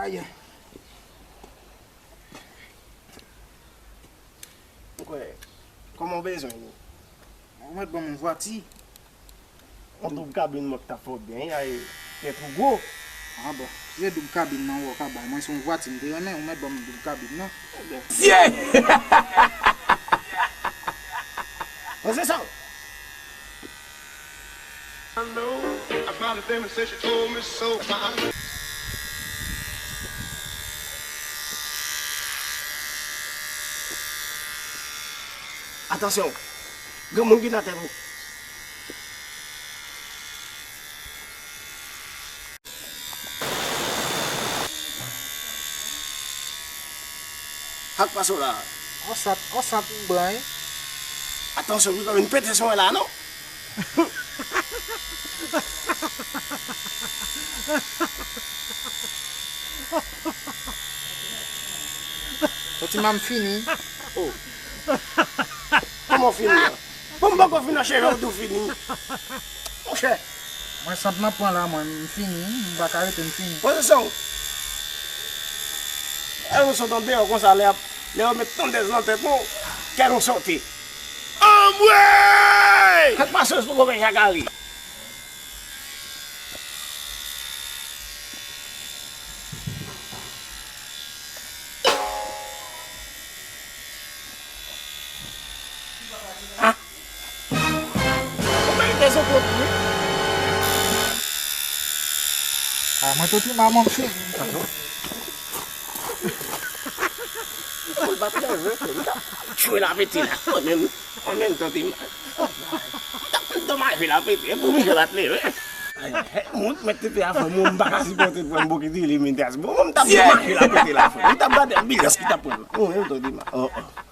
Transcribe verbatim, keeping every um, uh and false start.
Ayen. Mwen kwè, kòman w bezwen li? Ou mèt ban m yon vwati. Yon doub kabin mwen k t ap fè w byen, ay, tèt ou gwo. Ah bon, se doub kabin nan wè w ka bay mwen, se yon vwati m te renmen, ou mèt ban m doub kabin nan. Ebyen. Sye! Bon, se sa. Atansyon, granmoun ki nan tèt ou. Sa k pase w la? On sant, on sant m pran wi. Atansyon, pou pa vin pete sou mwen la, non? Soti m fini. Oh. Kòman w fini an? Bon, m poko fin acheve, ou tou fini. Monchè. Mwen sant m ap pran la, mwen, m fini, m pa ka rete, m fini. Pozisyon. E yon sot andeyò konsa, lè ap, lè yo met tondèz nan tèt ou, kè nou sote. Anmwey! Kèk masèz poko fè chakari. Ha? Ou merite sou kont ou wi. Ah, mwen tou ti maman m cheri. Ou pa t leve, m t ap tchwe lapeti la. Mwen menm, mwen menm tonton. M t ap fè domaje lapeti, e pou Michel pa t leve. Ay, ay, mwen mèt tete a fè mwen, m pa ka sipòte pran bokiti li, men tas bon, m t ap domaje lapeti la fè. M t ap gade anbilans ki t ap pran. Mwen menm tonton. Oh, oh.